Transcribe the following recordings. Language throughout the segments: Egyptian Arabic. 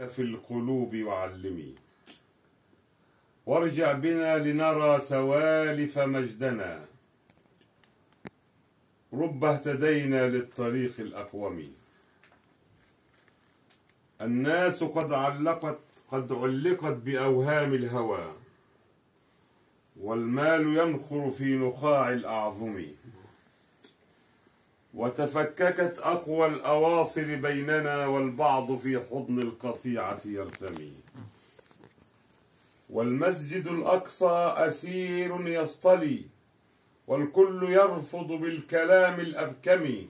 في القلوب وعلمي. وارجع بنا لنرى سوالف مجدنا، رب اهتدينا للطريق الأقوم. الناس قد علقت بأوهام الهوى، والمال ينخر في نخاع الأعظم. وتفككت أقوى الأواصر بيننا، والبعض في حضن القطيعة يرتمي. والمسجد الأقصى أسير يصطلي، والكل يرفض بالكلام الأبكم.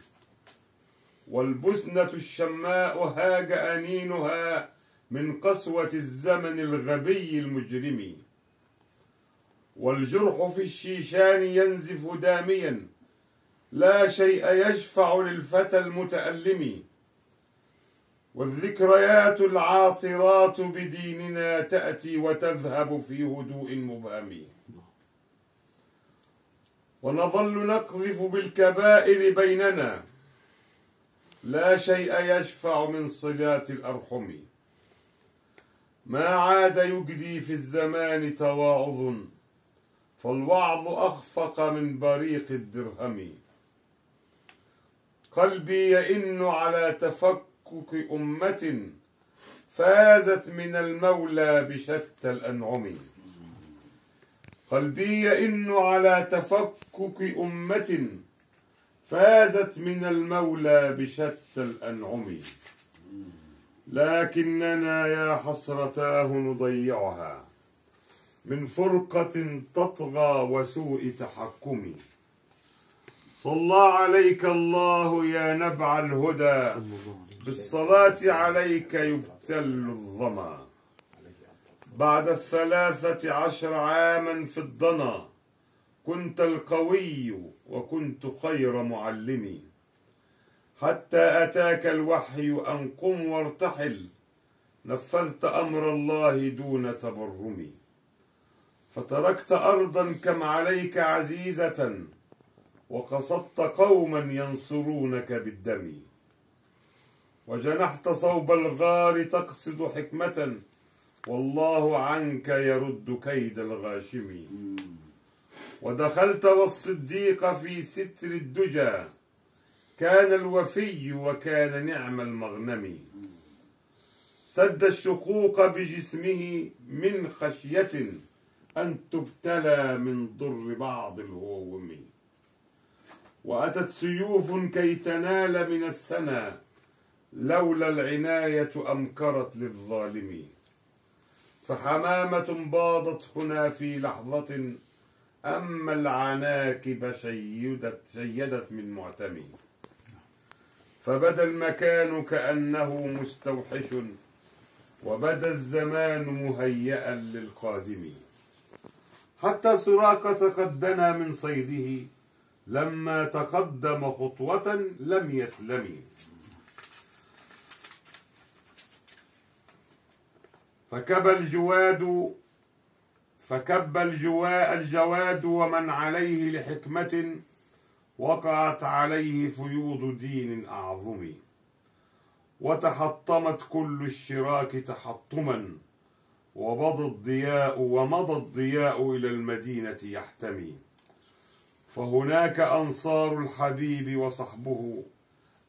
والبسنة الشماء هاج أنينها من قسوة الزمن الغبي المجرم. والجرح في الشيشان ينزف داميا، لا شيء يشفع للفتى المتألم. والذكريات العاطرات بديننا تأتي وتذهب في هدوء مبهم. ونظل نقذف بالكبائر بيننا، لا شيء يشفع من صلات الأرحم. ما عاد يجدي في الزمان تواعظ، فالوعظ أخفق من بريق الدرهم. قلبي يئن على تفكك أمة فازت من المولى بشتى الأنعم. قلبي يئن على تفكك أمة فازت من المولى بشتى الأنعم. لكننا يا حسرتاه نضيعها من فرقة تطغى وسوء تحكم. صلى عليك الله يا نبع الهدى، بالصلاة عليك يبتل الظما. بعد 13 عاما في الضنا، كنت القوي وكنت خير معلمي. حتى أتاك الوحي أن قم وارتحل، نفذت أمر الله دون تبرم. فتركت أرضا كم عليك عزيزة، وقصدت قوما ينصرونك بالدم. وجنحت صوب الغار تقصد حكمة، والله عنك يرد كيد الغاشم. ودخلت والصديق في ستر الدجى، كان الوفي وكان نعم المغنم. سد الشقوق بجسمه من خشية أن تبتلى من ضر بعض الهوم. وأتت سيوف كي تنال من السنا، لولا العناية أمكرت للظالم. فحمامة باضت هنا في لحظة، أما العناكب شيدت من معتم. فبدا المكان كأنه مستوحش، وبدا الزمان مهيئا للقادم. حتى سراقة قد دنا من صيده، لما تقدم خطوة لم يسلم. فكب الجواد ومن عليه لحكمة، وقعت عليه فيوض دين أعظم. وتحطمت كل الشراك تحطما، ومضى الضياء إلى المدينة يحتمي. فهناك أنصار الحبيب وصحبه،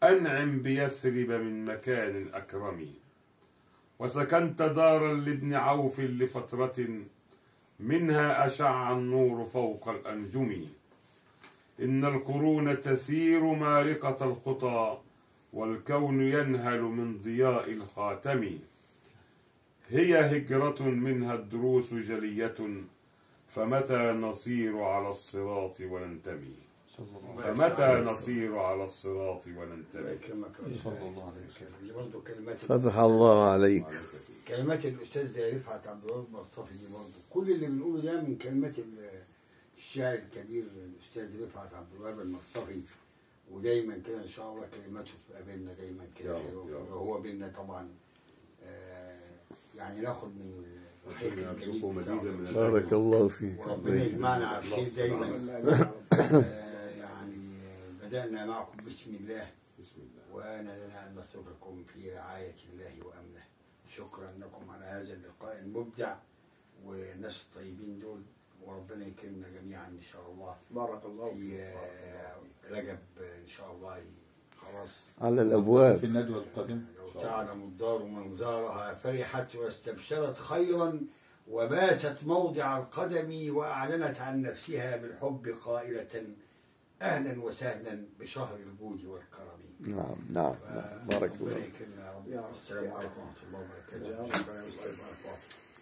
أنعم بيثرب من مكان أكرم. وسكنت دارا لابن عوف لفترة، منها أشع النور فوق الأنجم. إن القرون تسير مارقة الخطى، والكون ينهل من ضياء الخاتم. هي هجرة منها الدروس جلية، فمتى نصير على الصراط وننتمي. فمتى نصير على الصراط وننتمي. فتح الله عليك. كلمات الأستاذ رفعت عبد الوهاب المرصفي دي برضه كل اللي بنقوله ده من كلمات الشاعر الكبير الأستاذ رفعت عبد الوهاب المرصفي. ودايما كده إن شاء الله كلماته تبقى بينا دايما كده، وهو بينا طبعا. يعني ناخد من بارك الله فيك، وربنا يجمعنا على الخير دايما. يعني بدأنا معكم بسم الله، بسم الله، وأنا لنا أن نترككم في رعاية الله وأمنه. شكرا. لكم على هذا اللقاء المبدع والناس الطيبين دول، وربنا يكرمنا جميعا إن شاء الله. بارك الله في فيك. رجب إن شاء الله خلاص على الأبواب. في الندوة القادمة لو تعلم الدار من زارها فرحت واستبشرت خيرا وباست موضع القدم وأعلنت عن نفسها بالحب قائلة أهلا وسهلا بشهر الجود والكرم. نعم نعم نعم، بارك الله. ربنا يكرمنا يا رب. يا رب. السلام عليكم ورحمة الله وبركاته. يا رب. شكرا يا أستاذ. بارك الله.